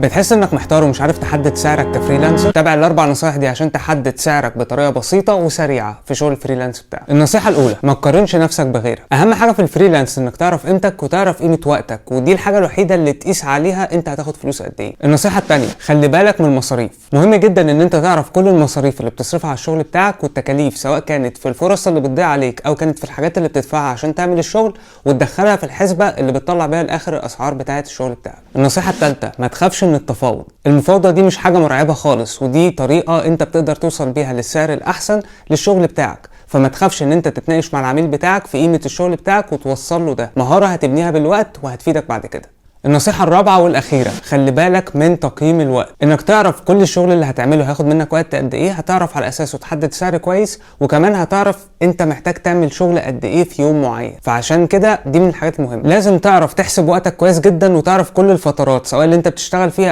بتحس انك محتار ومش عارف تحدد سعرك ك freelancer؟ تابع الاربع نصايح دي عشان تحدد سعرك بطريقة بسيطة وسريعة في شغل ال freelance بتاعك. النصيحة الاولى: ما تقارنش نفسك بغيرك. اهم حاجة في ال freelance انك تعرف قيمتك وتعرف قيمة وقتك، ودي الحاجة الوحيدة اللي تقيس عليها انت هتاخد فلوس قد ايه. النصيحة الثانيه: خلي بالك من المصاريف. مهم جدا ان انت تعرف كل المصاريف اللي بتصرفها على الشغل بتاعك والتكاليف، سواء كانت في الفرص اللي بتضيع عليك او كانت في الحاجات اللي بتدفعها عشان تعمل الشغل، وتدخلها في الحسبة اللي بتطلع بيها الاخر الاسعار بتاعه الشغل بتاعك. النصيحة الثالثه: ما تخافش من التفاوض. المفاوضه دي مش حاجة مرعبة خالص، ودي طريقه انت بتقدر توصل بيها للسعر الاحسن للشغل بتاعك، فما تخافش ان انت تتناقش مع العميل بتاعك في قيمة الشغل بتاعك وتوصل له. ده مهارة هتبنيها بالوقت وهتفيدك بعد كده. النصيحة الرابعة والأخيرة: خلي بالك من تقييم الوقت. إنك تعرف كل الشغل اللي هتعمله هياخد منك وقت قد إيه، هتعرف على أساسه تحدد سعر كويس، وكمان هتعرف أنت محتاج تعمل شغل قد إيه في يوم معين. فعشان كده دي من الحاجات المهمة، لازم تعرف تحسب وقتك كويس جدا وتعرف كل الفترات سواء اللي أنت بتشتغل فيها